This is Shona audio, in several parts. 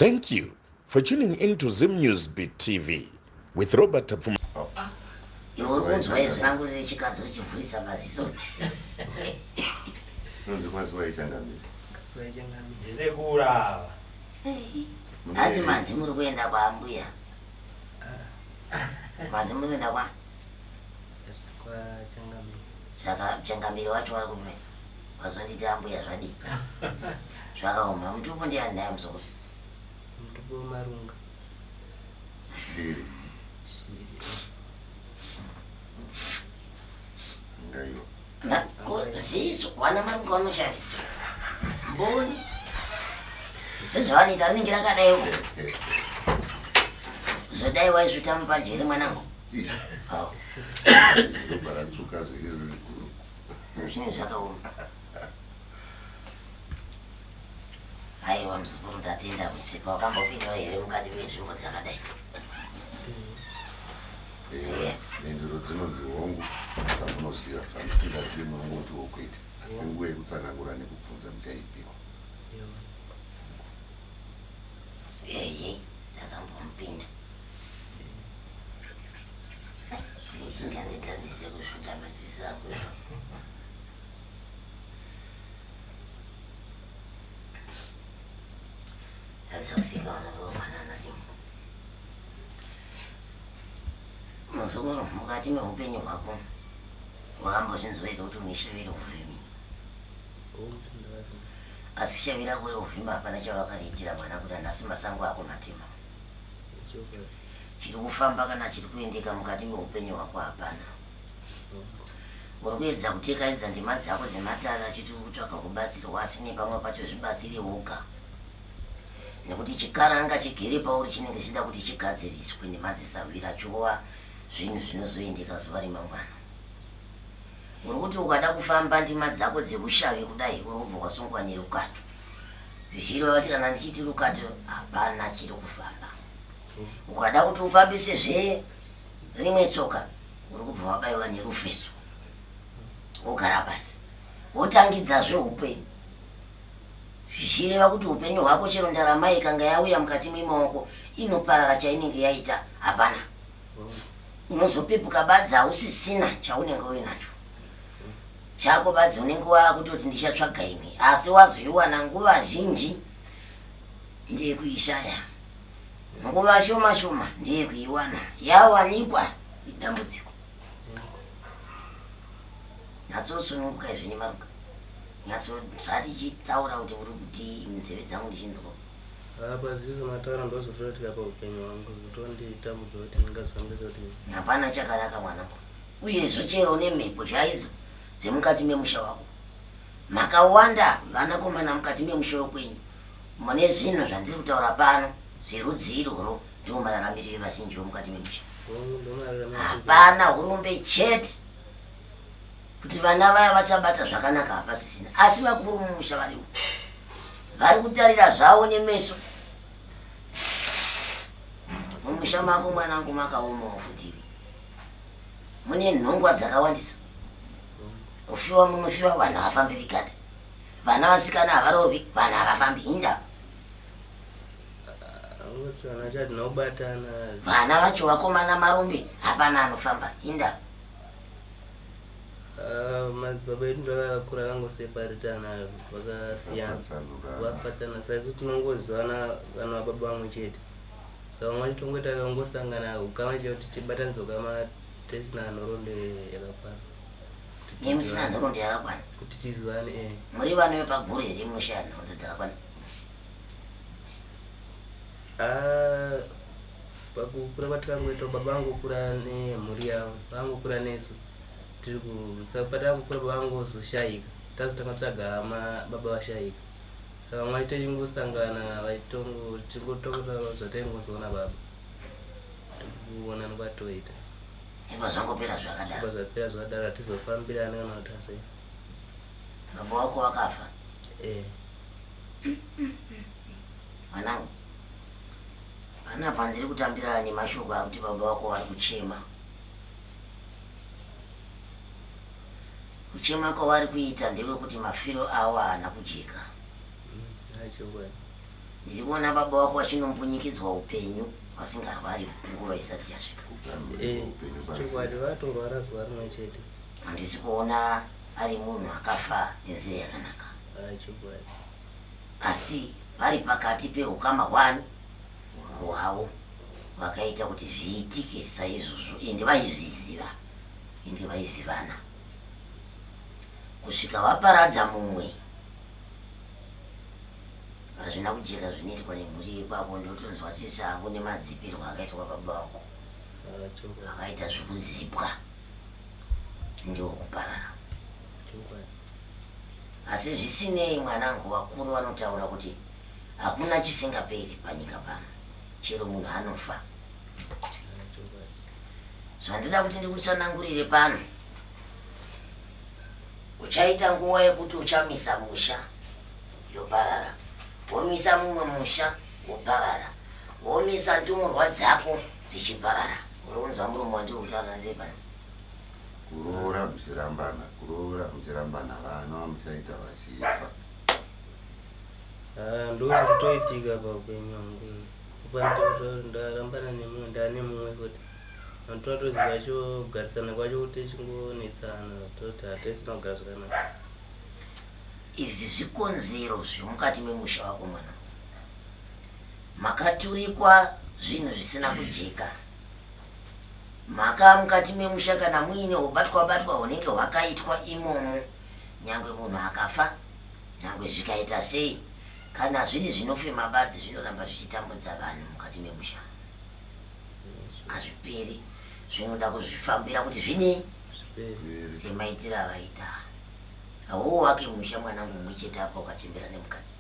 Thank you for tuning in to Zim News Beat TV with Robert Tapfuma. Iwe uri kunzwa izwi rangu rechikadzi richivhurisa maziso. Nonzi kwaziwa ichangamire. Ndisekuru ava. Nhasi manzi muri kuenda kwaambuya. Manzi muri kuenda kwa? Kwachangamire. Saka changamire wacho vari kupi? Wazonditi ambuya zvadii? Zvakaoma. Mutupo ndiani nhai muzukuru? Mutupo Marunga. Shiri. Shiri. Ngaiwa. Ziso, vana Marunga vanoshaya ziso. Mboni. Sezvavanoita rinenge rakadaiwo. Zvodai waizvita mupajeri mwanangu. Awo. Zvinobaratsuka zviri Zvinhu zvakaoma. Aiwa muzukuru ndatenda kusipa wakambopindawo here mukati menzvimbo dzakadai? Eh, mhinduro dzinonzi hongu zvamunoziva zvamusingazivi munongotiwo kwete asi nguva yekutsanangura nekubvunza muchaipiwa. Ehe, ndakambomupinda. Zvinganditadzise kusvuta maziso ako zvo. Tadza kusika vana vofanana rimwe. Muzukuru, mukati meupenyu hwako wakambozvinzwa here kuti une shavi reuvhimi? Asi shavi rako reuvhimi hapana chavakariitira mwana kuti nhasi masango ako matema. Chiri kufamba kana chiri kuendeka mukati meupenyu hwako hapana. Uri kuedza kutekaidza ndima dzako dzematare achiti uri kutsvaga kubatsirwa asi nepamwe pacho zvibatsire woga. Nekuti chikaranga chigere pauri chinenge chichida kuti chigadziriswe nemadzisahwira chova zvinhu zvinozoendeka zuva remangwana. Uri kuti ukada kufamba ndima dzako dzeushavi kudai uri kubva wasungwa nerukato. Zvichireva kuti kana ndichiti rukato hapana chiri kufamba. Ukada kuti ufambise zve rimwe tsoka uri kubva wabaiwa nerufeso wogara pasi wotangidzazve upenyu zvichireva kuti upenyu hwako chero ndarama ikanga yauya mukati memaoko inoparara chainenge yaita hapana unozopepuka badzi hausisina chaunenge uinacho chako badzi unenge waakutoti ndichatsvaga imwe asi wazoiwana nguva zhinji ndeyekuishaya Nguva shoma shoma ndiye kuiwana yawanikwa idambudziko. Nyatsosununguka izvi nemaruka. Nyatso zvatichitaura kuti uri kuti nzeve dzangu ndichinzwa. Apa zizo mataura ndozotoitika paupenyu hwangu kutonditambudza kuti ndingazofambisa kuti hapana chakanaka mwanangu uyezve chero nemhepo chaidzo dzemukati memusha wako makawanda vanakomana mukati memusha wekwenyu Mune zvinhu zvandiri kutaura pano zverudzi irworwo ndiwo mararamiro evazhinji vomukati memusha. Hapana hurumbe chete kuti vana vaya vachabata zvakanaka hapasisina, asi vakuru mumusha varimo vari kutarira zvavo nemeso. Mumusha mako mwanangu makaomawo futivi, mune nhongwa dzakawandisa. Kufiwa munofiwa vanhu havafambiri kati Vana vasikana havaroorwi, vanhu havafambi. Hindava? Vana vacho vakomana marombe, hapana anofamba. Hindava? Ah, madzibaba edu ndakakura akangoseparitana vakasiyana vapatsana saisu tinongozivana vana vababa vamwe chete saka vamwe vacho tongoita vangosangana ukama chete kuti tibatanidze ukama tisina nhoroondo yakakwana Nei musina nhoroondo yakakwana? Kuti tizivane eh. Muri vana vepaguru here munoshaya nhoroondo dzakakwana? Ah, pakukura kwatikangoita baba vangokura nemhuri yavo vangokura nesu tiri ku saka patangokura baba vangozoshaika tazotanga kutsvaga hama baba vashaika saka vamwe vacho tichingosangana vaitongo tichingotongotaura zvataingozoona baba tikuonana kwatoita Zvibva zvangopera zvakadaro. Zvibva zvapera zvakadaro hatizofambirani kana kuti asei. Baba wako wakafa? Eh. Mwanangu. Panapa ndiri kutambirana nemashoko akuti baba wako vari kuchema. Kuchema kwavari kuita ndekwekuti mafiro avo haana kujeka. Chokwadi. Ndiri kuona baba wako vachinombunyikidzwa upenyu vasingarwari nguva isati yasvika. Eh, chokwadi vatorwara zuva rimwe chete. Handisi kuona ari munhu akafa nenzira yakanaka. Chokwadi. Asi vari pakati peukama hwani hwavo vakaita kuti zviitike saizvozvo ende vaizviziva ende vaizivana kusvika vaparadza mumwe. Hazvina kujeka zvinoitwa nemhuri yekwako ndotonzwa tsitsi hangu nemadzipirwo akaitwa baba vako. Akaita zvekuzipwa ndiwo kuparara. Asi zvisinei mwanangu vakuru vanotaura kuti hakuna chisingaperi panyika pano chero munhu anofa. Zvandida kuti ndikutsanangurire pano uchaita nguva yekuti uchamisa musha yoparara womisa mumwe musha woparara womisa ndumurwa dzako dzichiparara uri kunzwa muromo wandiri kutaura nzee pano Kuroora muchirambana, kuroora muchirambana vana vamuchaita vachifa. Ah, ndozvikutoitika paupenyu hwangu. Kupa ndarambana nemumwe ndane mumwe futi. Vanhu zvacho kugarisana kwacho kuti tichingonetsana toti hatisina kugara zvakanaka. Izvi zvikonzero zvemukati memusha wako mwana. Makaturikwa zvinhu zvisina kujeka. Mhaka mukati memusha kana muine hubatwa batwa hunenge hwakaitwa imomo nyangwe munhu akafa nyangwe zvikaita sei kana zviri zvinofema badzi zvinoramba zvichitambudza vanhu mukati memusha hazviperi zvinoda kuzvifambira kuti zvidii semaitiro avaita hauwake musha mwanangu mumwe chete apa ukachembera nemukadzi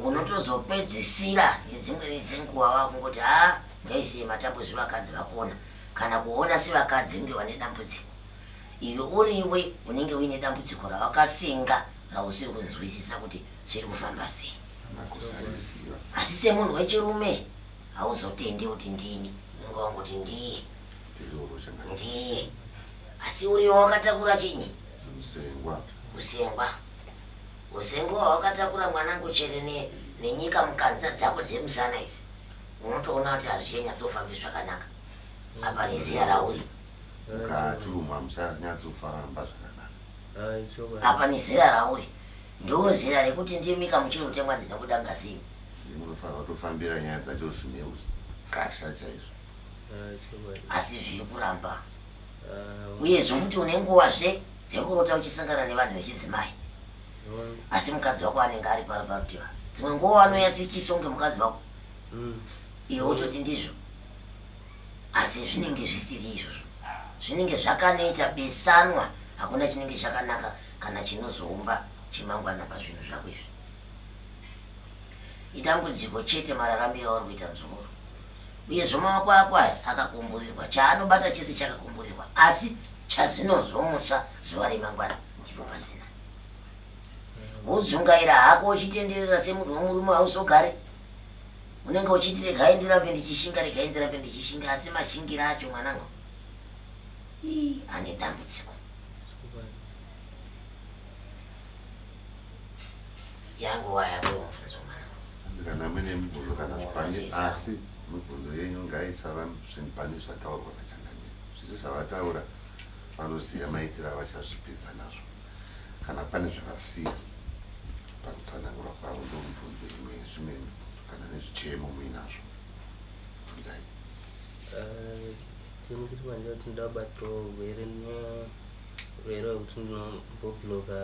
Unotozopedzisira nedzimweni dzenguva vakungoti haa ngaisiye matambo zvevakadzi vakona kana kuona sevakadzi kunge vane dambudziko. Iwe uriwe unenge uine dambudziko rawakasenga rausiri kunzwisisa kuti zviri kufamba sei. Asi semunhu wechirume hauzotendi kuti ndini, unenge wangoti ndiye ndiye asi uriwe wakatakura chinyi? Usengwa. Usengo hwawakatakura mwanangu chere ne, nenyika mukanza dzako dzemusana idzi unotoona kuti hazvichanyatsofambi zvakanaka apa nezera rauri. Mukati umu hamuchanyatsofamba zvakanaka. Apa nezera rauri ndo zera rekuti ndimika muchiri kutemwa dzinobuda ngazi imi. Munofanira kutofambira nyaya dzacho zvine ukasha chaizvo. Asi zviri kuramba. Uyezve futi une nguva zve dzekurota uchisangana nevanhu vechidzimai asi mukadzi wako anenge ari paro parutiva dzimwe nguva vanouya sechiso kunge mukadzi wako mm. iwe wototi ndizvo asi zvinenge zvisiri izvozvo zvinenge zvakanoita besanwa hakuna chinenge chakanaka kana chinozoumba chemangwana pazvinhu zvako izvi idambudziko chete mararamiro auri kuita muzukuru Uyezve maoko ako aya akakomborerwa, chaanobata chese chakakomborerwa, asi chazvinozomutsa zuva remangwana ndipo pasina. Wodzungaira hako uchitenderera semunhu wemurume hauzogare. Unenge uchiti regai ndirambe ndichishinga, regai ndirambe ndichishinga, asi mashingira acho mwanangu ii, ane dambudziko. Yanguva yako yomubvunzo mwanangu. Kana muine mibvunzo kana pane asi mibvunzo yenyu ngaisava pane zvataurwa nachangamire. Zvese zvavataura vanoziva maitiro avachazvipedza nazvo. Kana pane zvavasiya pakutsanangura kwavo ndomibvunzo imwe yezvimwe mibvunzo kana nezvichemo muinazvo bvunzai. Chemo chiri panjira kuti ndinoda kubatsirwa urwere neurwere hwekuti ndinombobloka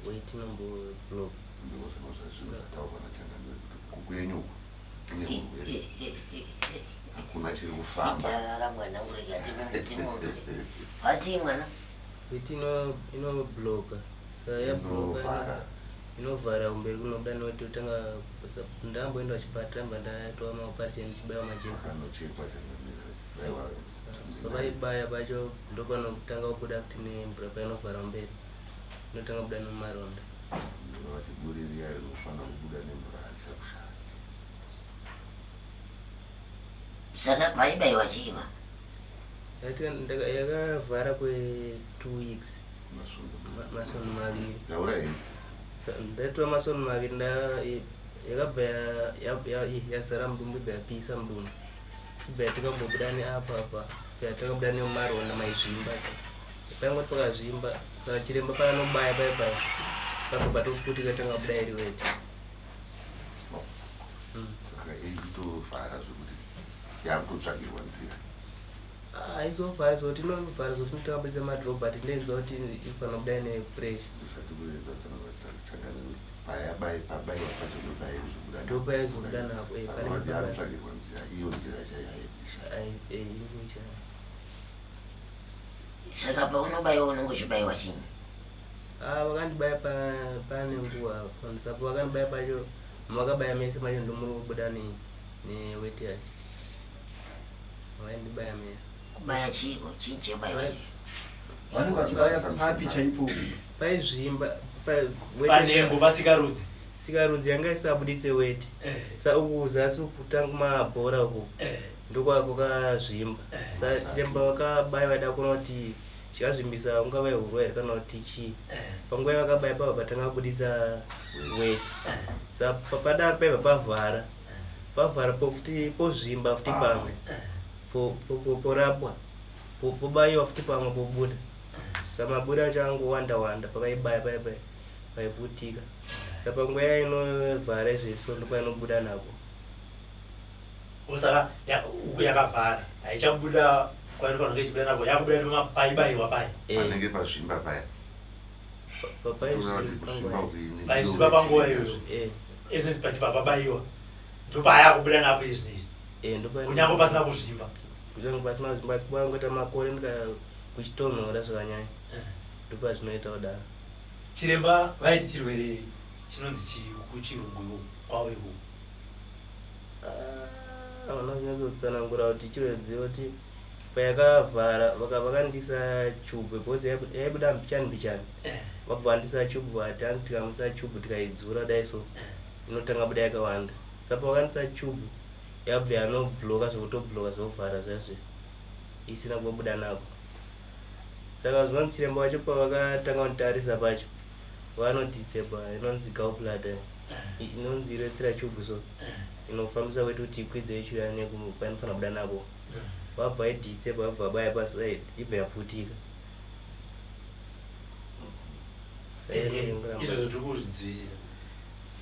weti inombobloka. Ndizvo zvimwe zvezvinhu zvataurwa nachangamire kuti kukwenyu uku kune urwere hakuna chiri kufamba. Nyarara mwana urega timunzwe. Watii mwana? Weti inobloka saka yabloka Inovhara. inovhara kumberi kunobuda neweti yotanga ndamboenda kuchipatara mba ndaitwa maoperation ndichibaiwa majekiseni. Akanochekwa changamire achibaiwa Pavaibaya pacho ndopanotanga kubuda futi nemvura painovhara kumberi inotanga kubuda nemumaronda. Vati buri riya rinofanira kubuda nemvura harichakushandi. Saka paibaiwa chii ma? Yakavhara kwe 2 weeks. Masvondo masvondo maviri. Taura henyu. Ndatora masvondo maviri nda Yakabva yazara mudumbu, ibva yapisa mudumbu, ibva yatikambobuda neapa apa, ibva yatakabuda nemumaronda maizvimba. Paingoti pakazvimba, saka chiremba paanobaya paya paya pabva patoputika, tanga buda iri weti. Saka iri kutovhara zvekuti yakutotsvagirwa nzira. Haizovhari zoti inovhara zoti tinotanga madrop, but ndeinzwa kuti ifanira kubuda ine pressure. Usati kuedza tsanangura changamire payabai pabaiwa pacho ndopaikuzobuda. Ndopaizobuda napo, Saka pane wati pabaya. yakutsvagirwa nzira, iyo nzira chaiyo. Iri kuishaya. Saka paunobayiwa unenge uchibayiwa chinyi? Ah, vakandibaya pane nguva pandisapo vakandibaya pacho, makabaya mese macho ndomuri kubuda neweti yacho vaindibaya mese. Kubaya chiiko? Chii chebayiwa icho? Vanenge vachibaya papi chaipo? Paizvimba Panhengo pasikarudzi. Sikarudzi yanga isabuditse weti. Sa uku zasi kutanga mabhora uku ndokwakazvimba. Sa chiremba vakabaya vaida kuona kuti chikazvimbisa ungava hurwa here kana kuti chii. Panguva yavakabaya pabva patanga kubudisa weti. Sa padaro paibva pavhara pavhara pofuti pozvimba futi pamwe porapwa pobayiwa futi pamwe pobuda. Sa mabuda acho angowanda wanda pavaibaya paya paya paiputika. Sa panguva yainovhara izvezvi ndopainobuda napo. Saka uku yakavhara, haichabuda kwainofanira kunge ichibuda napo, yakubuda nepaibayiwa paya. Panenge pazvimba paya. Toona kuti kuzvimba uku ini Paizvimba panguva iyoyo. Izvi pachibva pabayiwa ndopayakubuda napo izvinezvi. Kunyange pasina kuzvimba. Kunyange pasina kuzvimba, asi kwangoita makore ndika kuchitonhora zvakanyanya, ndopazvinoita kudaro. Chiremba vaiti chirwere chinonzi chii kuchirungu kwavo ikoko? Havana kunyatsotsanangura kuti chirwere, kuti payakavhara vakandisa chubhu because yaibuda mbichani mbichani. Vabva vandisa chubhu, vati hanzi tikamuisa chubhu tikaidzura dai so inotanga buda yakawanda. Saka vakandisa chubhu yabva yanobloka zvekutobloka zvovhara zviya zviya isina kubuda nako. Saka zvinonzi chiremba wacho pavakatanga kunditarisa pacho vanodisturba inonzi gallbladder, inonzi urethra tube, so inofambisa weti kuti ikwidze ichiuya painofanira kubuda napo. Vabva vaidisturba, vabva vabaya paside, ibva yaputika. Saka Izvozvo tiri kuzvinzwisisa,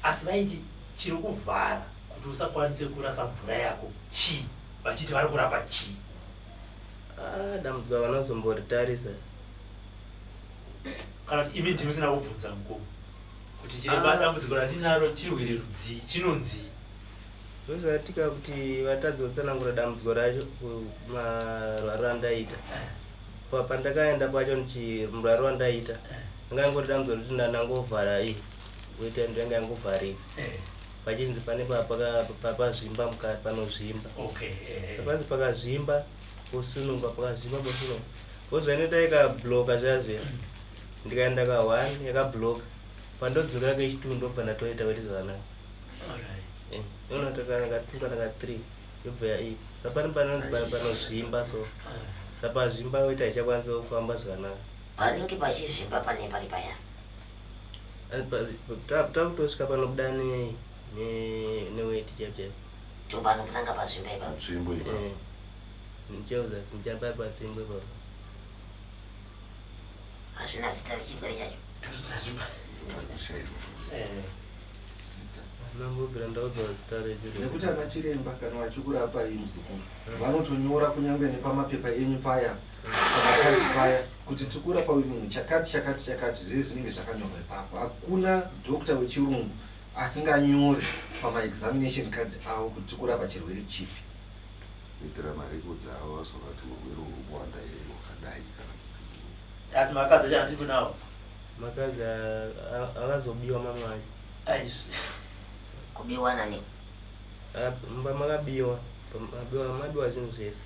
asi vaiti chiri kuvhara kuti usakwanise kurasa mvura yako chii? Vachiti vari kurapa chii? Ah, dambudziko havanozomboritarisa. Kana kuti imi ndimusina kubvunza mukoma kuti chiremba, dambudziko randinaro chirwere rudzii, chinonzii? Ndozvatika kuti vatadzi kutsanangura dambudziko racho marwariro andaita. Pandakaenda pacho murwariro wandaita anga ingori dambudziko rekuti ndangovhara i weti yanga yangovharika, pachinzi pane pazvimba mukati panozvimba. Sapanzi pakazvimba posununga, pakazvimba posununga, pozvainoita ikabloka zviya zviya. Ndikaenda ka one yakabloka, pandodzokera kechi2 ndobva ndatoita weti zvakanaka. Inoona kana ka2 kana ka3 yobva yai. Sapani panonzi panozvimba, so sapazvimba weti haichakwanisa kufamba zvakanaka. Panenge pachizvimba pane pari paya? Takutosvika panobuda neweti chaipo chaipo. Ndopanotanga pazvimba ipapo? Panzvimbo ipapo. Nicheuzasi muchani pari patsvimbo ipapo. Hazvina zita rechirwere chacho? Kushairwa zita. Nambobvira ndaudzwa zita rechirwere. Nekuti ana chiremba kana vachikurapa iyi muzukuru vanotonyora kunyange nepamapepa enyu paya, pamakadhi paya, kuti tikurapa uyu munhu chakati chakati chakati, zvese zvinenge zvakanyorwa ipapo. Hakuna doctor wechirungu asinganyori pamaexamination cards avo kuti tikurapa chirwere chipi. Kuitira marecords avo vazovati urwere huri kuwanda here hwakadai kana kuti Asi makadzi acho handiti munawo? Makadhi akazobiwa mamwe acho. Aizvi. Kubiwa nani? Mumba makabiwa, mabiwa mabiwa zvinhu zvese.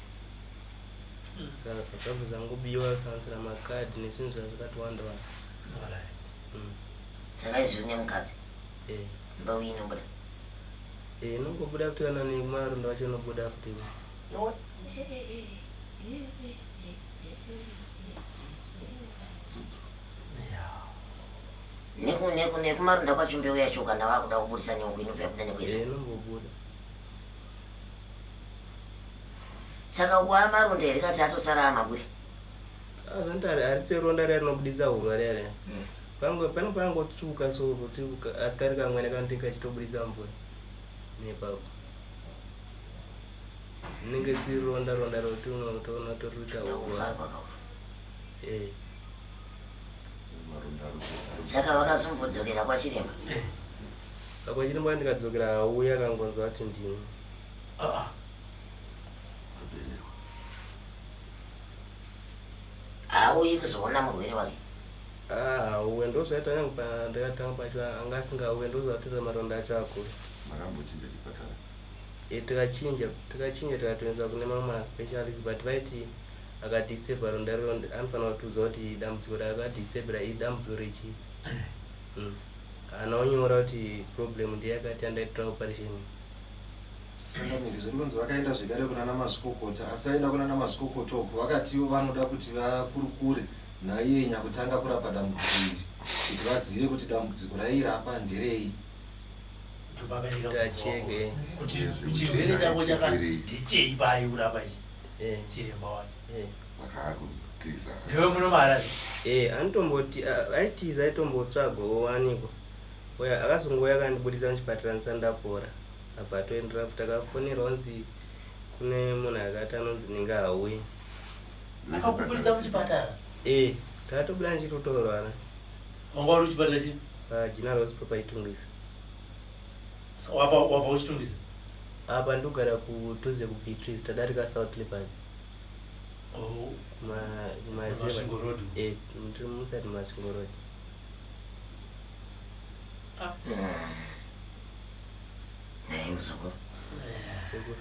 Saka zvabva zvangobiwa sanganisira makadhi nezvinhu zvazvakati wanda wanda. Saka izvi une mukadzi? Eh. Mbeu iyi inobuda? Eh, inongobuda futi kana nemaronda wacho inobuda futi. Dzudzo. Nekumarunda kwacho mbeu yacho kana vakuda kubudisa neuku inobva yabuda nekuiso. Eh, inombobuda. Saka uku amarunda here kati atosara amaburi? Ah, zvanoita harite ronda riya rinobudisa hurwa riya riya. Pango pane pangotsvuka so kuti asi kari kamwene kanoti kachitobudisa mvura nepapo. Rinenge siri ronda ronda rokuti unotoona toruita hurwa. Ndakuvharwa kauri. Eh. Maronda ari Saka vakazombodzokera kwachiremba. Saka chiremba ndikadzokera auya akangonzwa kuti ndini. Ah, ah. kupererwa. Haauyi kuzoona murwere wake. Ah, auye ndozvaita nyange pandakatanga pacho anga asingauye ndozvatoita maronda acho akura. Makambochinja chipatara? E, tikachinja tikachinja tikatoendesa kune mamwe maspecialist but vaiti akadisturba ronda riro anofanira kutiudza kuti dambudziko raakadisturbira idambudziko rechii. Kana onyora kuti problem ndeyakati yandaitira operation. Changamire, zviri kunzi vakaenda zvekare kunana mazvikokota asi vaenda kunana mazvikokota uku vakatiwo vanoda kuti vakurukure naiye nyakutanga kurapa dambudziko iri kuti vazive kuti dambudziko rairapa nderei. Ndopakaita Tacheke. kuti chirwere chako chakanzi ndechei paaikurapa chi Eh, chiremba wacho. eh. Vakaakutiza. Ndiwe muno maharare. Eh, anotomboti aitiza aitombotsvagwa owanikwa. Oya akazongouya akandibudisa muchipatara ndisati ndapora. Abva atoendera futi akafonerwa kunzi kune munhu akati anonzi ninga hauyi. Akakubudisa muchipatara. Eh, ndakatobuda ndichitotorwara Wanga uri kuchipatara chii? paGeneral Hospital paItungwiza. Saka wapa wapa uchiTungwiza. Apa ndogara kudhuze kuBeatrice tadarika South Leopard. Oh, Kuma kumaziva. Masvingo Road. Eh, ndiri musati Masvingo Road. Naye muzukuru. Sekuru.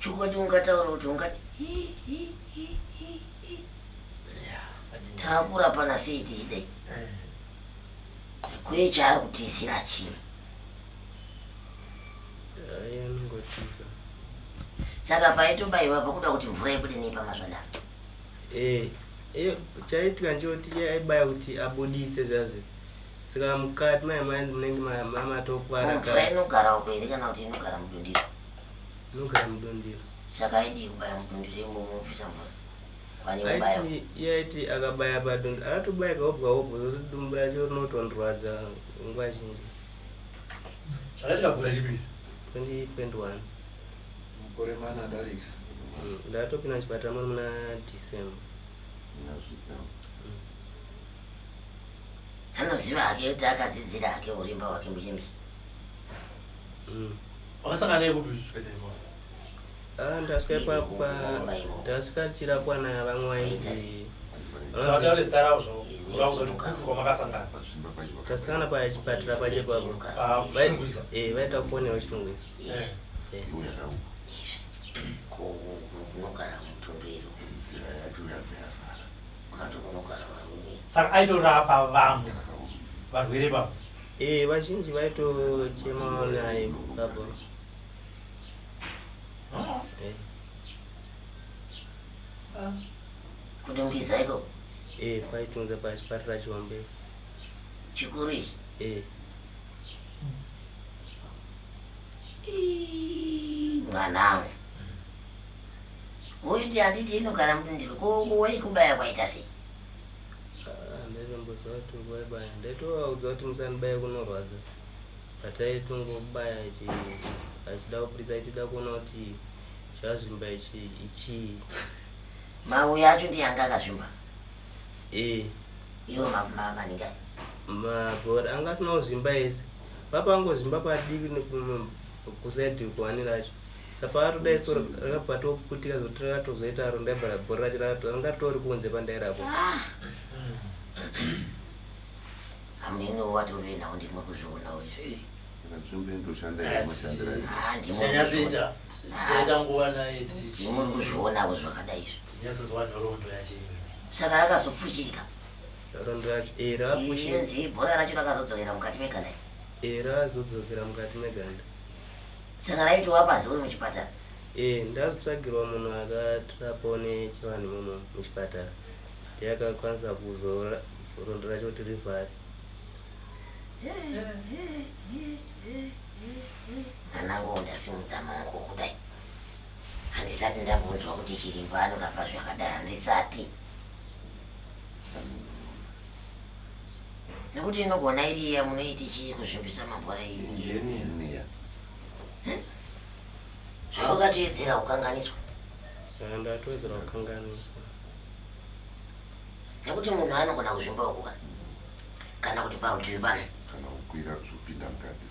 Chokwadi ungataura kuti ungati hi hi hi hi hi. Takurapana sei tichidai? Kuye chaari kutizira chii? Ai anongotiza. Saka paitobaiwa pakuda kuti mvura ibude nei pamazvadaro? Eh, eh, chaitika ndechekuti iye aibaya kuti abuditse zvazvo. Saka mukati mai mai munenge mamatokwara Mvura kare. inogara uko here kana kuti inogara mudundiro? Inogara mudundiro. Saka aidii kubaya mudundiro imomo mobvisa mvura? Kwani kubaya. Aiti iye aiti akabaya padundu akatobaya kaobwa obwa zvokuti dumbu racho rinotondorwadza nguva zhinji. Zvakaitika gore ripi? 2021. Makore mana adarika. Ndakatopinda muchipatara muri muna December. Ndasvika. Anoziva hake kuti akadzidzira hake urimba hwake muchimbi. Wakasangana naye kupi kuchipatara ipapo? Ah, ndasvika ipapo ndasvika ndichirapwa navamwe vainzi Zvakataura zita ravo zvavo. Urakuza kuti kupi kwamakasangana. Pazvimba pacho tasangana pachipatara pacho ipapo. Ah, kuChitungwiza. Eh, vaita kufonera kuChitungwiza. Eh. Eh. Iwo yakaupa. Kunogara mutundu iro. Nzira yacho yabva yavhara. Kana kunogara varume. Saka aitorapa vamwe Yakaoma. varwere ipapo. Eh, vazhinji vaitochemawo naye ipapo. Ah. Eh. Kutungwiza ikoko. Eh, paitunza pachipatara chihombe. Chikuru ichi. Eh, Ii, mwanangu. Woiti handiti inogara mudundiro ko waikubaya kwaita sei? ah, ndaitomboziva kuti vaibaya. Ndaitovaudza kuti musandibaya kunorwadza. But aitongobaya achida kubudisa achida kuona kuti chazvimba ichi ichii. Mauya acho ndiye anga akazvimba. Eh, Iwo maninga. mabhora anga asina kuzvimba ese. Papa angozvimba padiki kusaidhi kuwani racho. Saka atodai so rakabva toputika zvokuti rakatozoita ronda bhora bhora racho ranga ritori kunze pandairapwa. Hameno watori nawo ndimwe kuzvionawo izvi. Saka nzvimbo indoshanda here mashandiro ayo? Ah, ndimwe Tichanyatsoita tichaita nguva naye ndimwe kuzvionawo zvakadai izvi. tinyatsonzwa nhoroondo yacho iyoyo. Saka rakazopfuchirika. Rondo racho eh rakapushika. Inzi bhora racho rakazodzokera mukati meganda. Eh rakazodzokera mukati meganda. Saka raitova panze uri muchipatara. Eh ndazotsvagirwa munhu akatirapawo nechivanhu imomo muchipatara. Ndiye akakwanisa kuzora rondo racho kuti rivhare. Mwanangu, ndasimudza maoko kudai, handisati ndambonzwa kuti chirimba anorapa zvakadai, handisati. Nekuti inogona iri iya munoiti chii kuzvimbisa mabhora iyi? Hernia. Zvawakatoedzera kukanganiswa. Ndatoedzera kukanganiswa. Nekuti munhu anogona kuzvimba ukuka kana kuti parutivi pano. Kana kukwira kuzopinda mukati.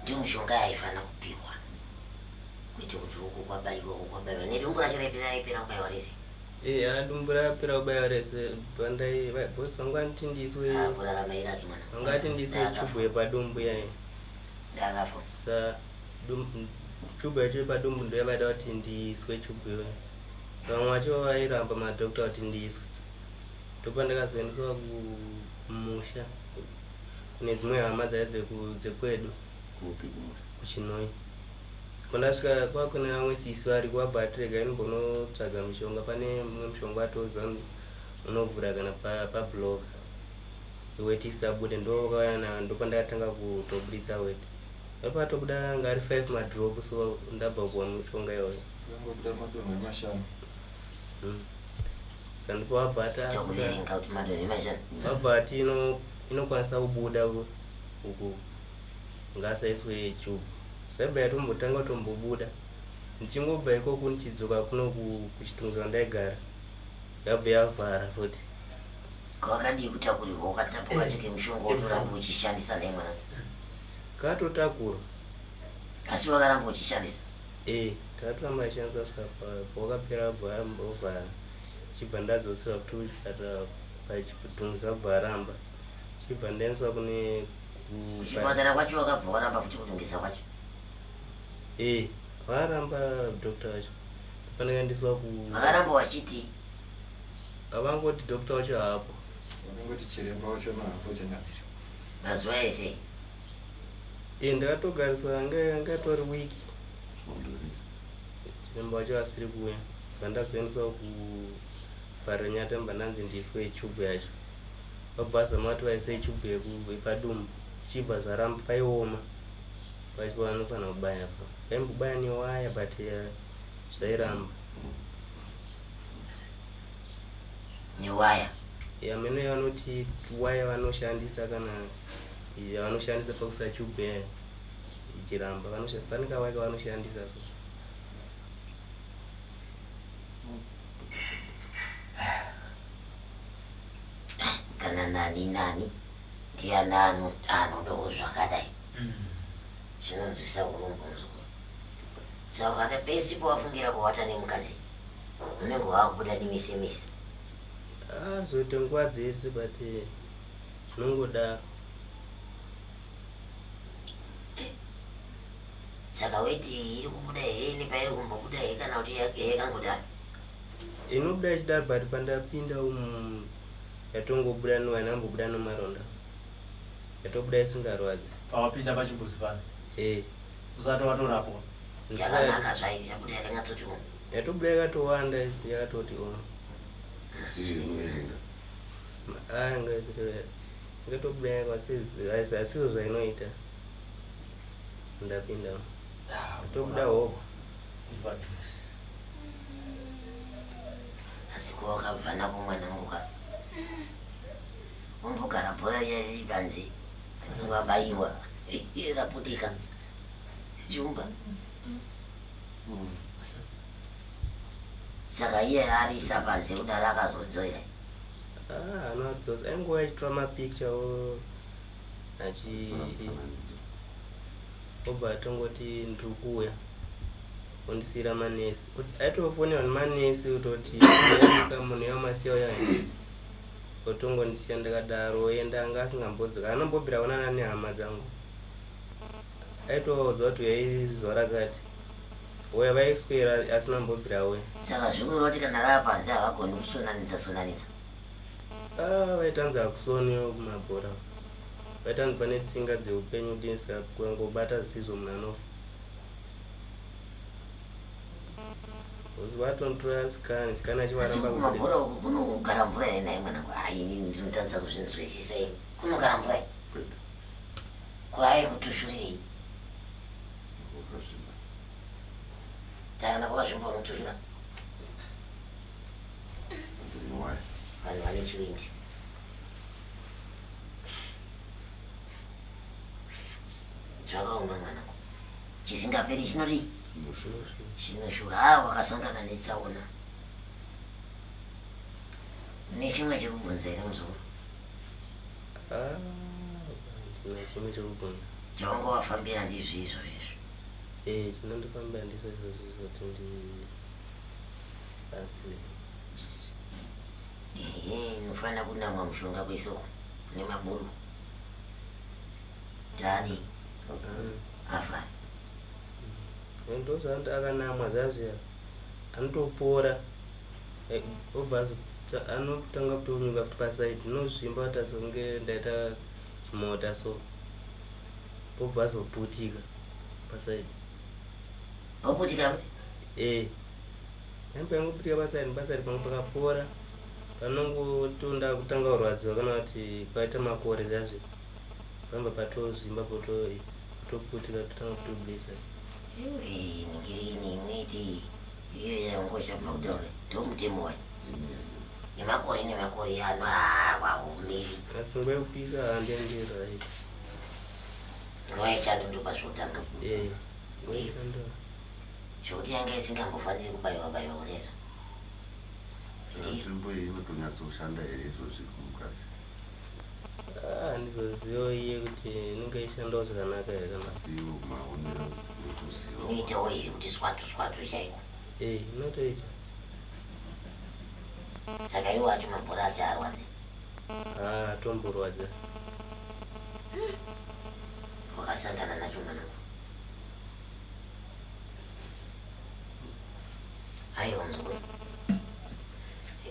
Ndiyo mishonga yaifanira kupiwa kuite kuti uku kwabaiwa, uku kwabaiwa, nedumbu racho raipera raipera kubaiwa rese. Eh, dumbu rapera kubaiwa rese. Pandai boss vangu vanoti ndiiswe Ah, kurarama iraki mwana. vangati ndiiswe Ndakafa. chubhu yepadumbu yayi. Ndakafa. Sa chubhu yacho yepadumbu ndo yavaida kuti ndiiswe chubhu iyoyo. Sa vamwe vacho vairamba madhokta kuti ndiiswe. Ndopandakazoendeswa kumusha kune dzimwe hama dzaiva dzekwedu. Kupi kumusha? KuChinoi. Pandasvika kwakune vamwe sisi variko, vabva vati regai ndimbonotsvaga mishonga, pane mumwe mushonga watoziva unovhura kana pablock weti isabude. Ndokauya nayo, ndopandakatanga kutobuditsa weti. Ndopatobuda anga ari 5 madrop, so ndabva kuwa mishonga iyoyo. Yangobuda madonhwe 5. Saka ndipo vabva ati asika Takuverenga kuti madonhwe 5. Vabva ati inokwanisa kubuda uku ngasaiswe chubhu. Zvaibva yatombotanga kutombobuda, ndichingobva ikoko ndichidzoka kuno kuChitungwiza kwandaigara, yabva yavhara futi. Kwakadii kutakurirwa ukatsapo kacho kemushonga wotoramba uchishandisa nhai mwana? Katotakurwa. Asi wakaramba uchishandisa? Eh, takatoramba tichishandisa kusvika pawakapera, wabva wavhara. Chibva ndadzosera kuti kuchipatara paChitungwiza, vabva varamba, chibva ndaendeswa kune Kuchipatara kwacho wakabva waramba futi kutungisa kwacho? Eh, varamba doctor wacho. Pandakaendeswa ku Vakaramba vachiti? Avangoti doctor wacho haapo. Vanongoti chiremba wacho hapo changamire. Mazuva ese? Eh, ndakatogariswa, anga atori wiki Svondo rese. Chiremba wacho asiri kuuya. Bva ndazoendeswa kuParirenyatwa, ndanzi ndiiswe chubhu yacho. Vabva vazama kuti vaise chubhu yepadumbu, chibva zvaramba, paioma pacho pavanofanira kubaya pa vaimbobaya newaya, but zvairamba. Newaya? Yamene vanoti waya vanoshandisa kana yavanoshandisa pakuisa chubhu yaya ichiramba, pane kawaya kavanoshandisa so. Kana nani nani ndiani anodawo zvakadai, zvinonzwisa urombo muzukuru. Saka ukada pese pawafungira kuwata nemukadzi, unenge wakubuda nemese mese. Azoite nguva dzese, but zvinongodaro. Saka weti iri kubuda here nepairi kumbobuda here, kana kuti yakangodaro? Inobuda ichidaro, but pandapinda umu yatongobuda hainambobuda nemaronda, yatobuda isingarwadzi. Pawapinda pachimbuzi pano? Eh. Usati watorapwa? Yakanaka zvayo, yabuda yakanyatsoti umu? Yatobuda yakatowanda, isi yakatoti o. Asi inoverenga? Anga yakatobuda asizvo zvainoita ndapinda, yatobuda hobho. Padhuze. Asi kuwakabva nako mwanangu ka, umbogara bhora riya riri panze, wabayiwa raputika chumba. Saka iye arisa panze kudaro, akazodzorera? Ah, anoadzosa, ainguva achitora mapicture o achi Tora mufananidzo. Obva atongoti ndiri kuuya, ondisiyira manesi. Aitofonerwa nemanesi kutoti yamuka munhu yamasiya uya, otongondisiya ndakadaro, oenda. Anga asingambodzoka, anombobvira kuonana nehama dzangu. Aitovaudza kuti uyai zuva rakati, uya vaiswera asina mbobvira auya. Saka zvikureva kuti kana rava panze havagoni kusonanidza sonanidza? Ah, vaitanzi hakusoniwo kumabhora, vaitanzi pane tsinga dzeupenyu dini, saka kungobata zvisizvo munhu anofa. Because vatonditora scan, scan Asi achivaramba kubuda. kumabhora uku kunogara mvura here nhai mwanangu? Hai, inini ndinotadza kuzvinzwisisa ini. Kunogara mvura here? Kwete. Kwai kutushurirei? Wakazvimba. Saka kana kwakazvimba unotushura? Ndinowaya. Vanhu vane chivindi. Zvakaoma mwanangu. Chisingaperi chinodii? Chinoshura. Chinoshura. Ah, wakasangana netsaona. Nechimwe chekubvunza here muzukuru? Ah, ndine chimwe chekubvunza. Chawanga wafambira ndizvo izvo izvo. Eh, chinondifambira ndizvo izvozvo kuti ndi asi Ehe, unofanira kunamwa mushonga kwese uku nemaburu. Tadi afari. Ndozvaanoti akanamwa zviya zviya anotopora eh, obva anotanga kutonyuka futi pasaidi inozvimba kuti azonge ndaita chimota so obva azoputika pasaidi. Oputika futi? Eh. Hembe yangoputika pasaidi pasaidi pangu pakapora panongotonda kutanga kurwadziwa kana kuti kwaita makore zvazvo panobva patozvimba potoputika totanga kutobudisa. Iwe ningirini imweti iyo yangu chabva kutaura ndomutemo wayo nemakore nemakore ano hawaumiri. Asi nguva yekupisa handiengi right. Nguva yechando ndopazvotanga. Eh. Nguva yechando. Zvekuti yanga isingambofaniri kubaiwa baiwa kuneso. Nzvimbo iyi inotonyatsoshanda here izvozvi kumukadzi? Ah, handizoziva iye kuti inenge ishandawo zvakanaka here kana. Asi iwo maonero ekuziva. Inoitawo here kuti swatu swatu chaiko? Eh, inotoita. Saka iwo acho mabhora acho arwadzi. Ah, atomborwadza. Wakasangana nacho mwanangu. Aiwa muzukuru.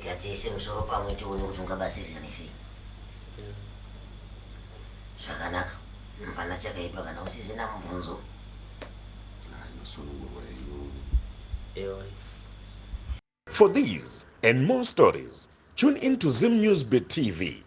Ikatiise musoro pamwe tione kuti ungabatsirika nesei. Zvakanaka. Hapana chakaipa kana usisina mubvunzo. Inosunungurwa iyo. Ewa. For these and more stories, tune in to Zim News Bit TV.